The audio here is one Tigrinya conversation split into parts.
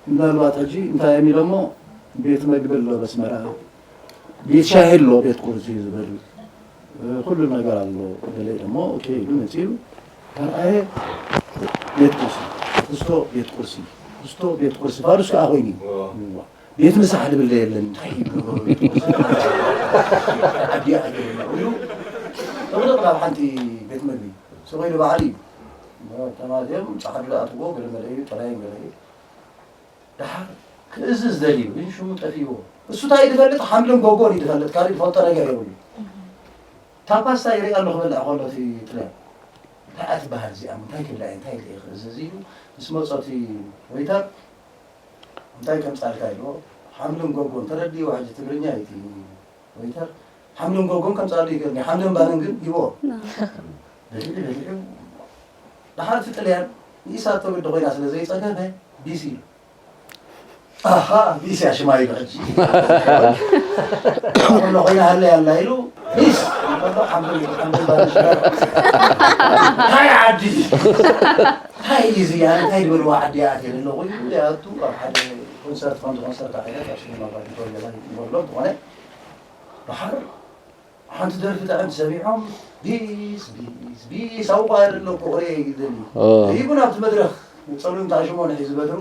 ምናልባት ሕጂ እንታይ እዮም ኢሎሞ? ቤት መግቢ ኣሎ በስመራ፣ ቤት ሻሂ ኣሎ፣ ቤት ቁርሲ ዝበሉ፣ እ፣ ኩሉ ነገር ኣሎ። ገለ ኢሎሞ፣ ኦኬ ኢሉ መጺኡ፣ ተርኣየ፣ ቤት ቁርሲ፣ ክስቶ ቤት ቁርሲ፣ ክስቶ ቤት ቁርሲ፣ ፋዱስ ከኣ ኮይኑ እዩ። እዋ። ቤት ምሳሕ ልብል የለን፣ እንታይ ይብሉ ቤት ቁርሲ? ዓዲ ዓዲ ኢሉ፣ ጥቕጥቕ ናብ ሓንቲ ቤት መግቢ፣ ስቕ ኢሉ በዓል እዩ። ተማት እዮም፣ ጸዓዱ ዝኣትዎ፣ ገለ መለ እዩ፣ ጥራይን ገለ እዩ። ደሓር ክእዝዝ ደልዩ፣ ግን ሽሙ ጠፊእዎ። እሱ እንታይ እዩ ዝፈልጥ? ሓምልን ጎጎን እዩ ዝፈልጥ፣ ካልእ ዝፈልጦ ነገር የብሉ። እታ ፓስታ ይርኢ ኣሎ ክበልዕ ከሎ እቲ ጥልያን። እንታይ እያ ትበሃል እዚኣ? እንታይ ክብላ እየ? እንታይ ኢለ እየ ክእዝዝ ኢሉ ምስ መጾ እቲ ወይተር፣ እንታይ ከምጻልካ ኢልዎ። ሓምልን ጎጎን ተረዲእዎ፣ ሕጂ ትግርኛ እዩ እቲ ወይተር። ሓምልን ጎጎን ከምጻሉ ይገርም። ሓምልን ባንን ግን ሂቦ። በሊዑ፣ በሊዑ። ደሓር እቲ ጥልያን ንኢሳቶ ግዲ ኮይና ስለ ዘይጸገበ፣ ቢስ ኢሉ። ኣሃ፣ ቢስ እያ ሽማ ኢሉ ሕጂ። ኩሉ ኮይና ሃለ ያላ ኢሉ፣ ቢስ። ሓምልን፣ ሓምልን ባንን ሽጋራ። እንታይ ዓዲ? እንታይ እዩ እዚ? ኣነ እንታይ ዝበልዋ ዓዲ እያ ኣትየ ዘለኹ ኢሉ ይኣቱ። ኣብ ሓደ ኮንሰርት፣ ከምዚ ኮንሰርት ኣኺለ፣ ኣብ ሲኒማ ጓዲቶ ገዛ ይበሎ፣ ዝኾነ ደሓር ሓንቲ ደርፊ ጥዕምቲ ሰሚዖም፣ ቢስ፣ ቢስ፣ ቢስ፣ ኣብኡ ኳየር ኣሎ እኮ፣ ቁሬ ይደሊ። ኦ። ይጉን ኣብቲ መድረኽ፣ ጸሉም ተኣሽሞ ንሒዙ በትሩ፣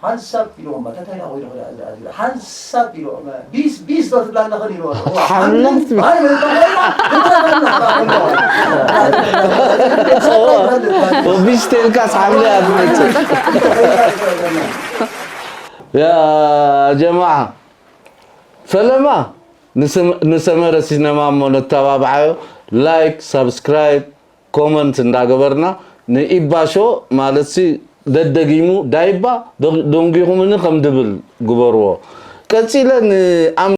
ሓንሳብ ኢልዎም፣ ተታይና ኮይኑ ክዳ እዛ ኣዚራ፣ ሓንሳብ ኢልዎም፣ ቢስ፣ ቢስ ዶ ትብላ ኣለኽን ኢልዎም። ሓምላት ኣነ፣ ኣነ፣ ቢስ ተልካስ ሓምለ እያ ትመጽእ። ያ ጀማዓ፣ ፈለማ ንሰመረ ሲነማ እሞ ነተባብዓዮ። ላይክ፣ ሳብስክራይብ፣ ኮመንት እንዳገበርና ንኢባ ሾ ማለትሲ ደደጊሙ ዳይባ ዶ-፣ ደንጊኹምኒ ከም ድብል ግበርዎ። ቀጺለ ንኣም